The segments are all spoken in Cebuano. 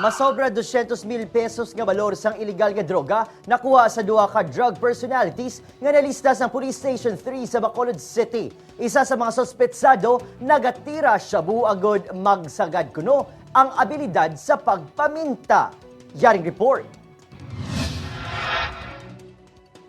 Masobra 200 mil pesos nga balor sang illegal nga droga nakuha sa duha ka drug personalities nga nalista sa Police Station 3 sa Bacolod City. Isa sa mga sospetsado, nagatira shabu agod magsagad kuno ang abilidad sa pagpaminta. Yaring report.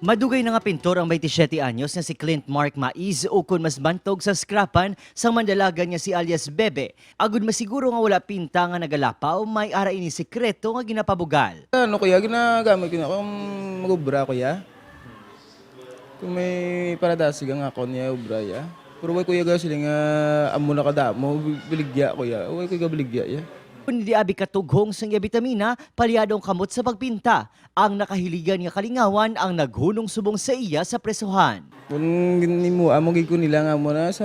Madugay na nga pintor ang 27 anyos na si Clint Mark Maiz o kun mas bantog sa skrapan sang mandalagan niya si alias Bebe. Agud masiguro nga wala pinta nga nagalapaw, may ara ini sekreto nga ginapabugal. Ano kuya, ginagamit ko na kung mag-ubra kuya. Kung may paradasi ka nga ako niya, ubra ya. Pero way kuya ga sila nga amo na kadamo, biligya kuya. Way kuya biligya ya. Kun di abi katughong sang iya bitamina, palyadong kamot sa pagpinta. Ang nakahiligan nga kalingawan ang naghunong subong sa iya sa presohan. Kung nimo amo gid ko nila nga mo na sa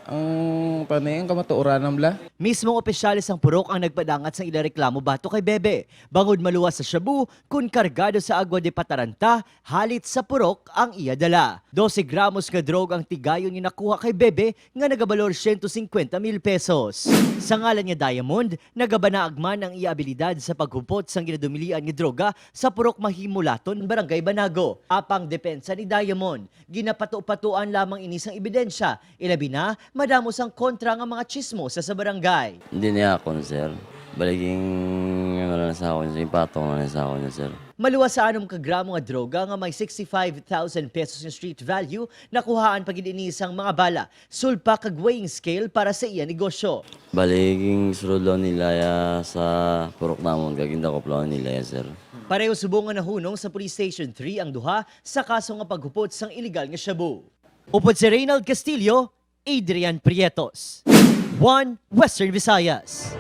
ang panay ang kamatuoran bla. Mismong opisyalis ang purok ang nagpadangat sa ila reklamo bato kay Bebe. Bangod maluwas sa shabu, kun kargado sa agwa de pataranta, halit sa purok ang iya dala. 12 gramos nga drog ang tigayon nga nakuha kay Bebe nga nagabalor 150 mil pesos. Sa ngalan nga Diamond, nagabanaag man ang iya abilidad sa paghupot sang ginadumilian nga droga sa purok Mahimulaton, Barangay Banago. Apang depensa ni Diamond, ginapato-patuan lamang ini sang ebidensya. Ilabi na, madamos ang kontra nga mga chismosa sa barangay. Hindi niya ako, sir. Baliking ano lang sa akin, sir. Yung patong lang sa akin, sir. Maluwas sa 6 ka gramo nga droga nga may 65,000 pesos nga street value, nakuhaan pagid ini sang mga bala, sulpa kag weighing scale para sa iya negosyo. Baliking surod lang nila ya, sa purok namon, kaginda ko plano nila ya, sir. Pareho subong nga nahunong sa Police Station 3 ang duha sa kaso nga paghupot sang illegal nga shabu. Upod si Reynald Castillo, Adrian Prietos. 1 Western Visayas.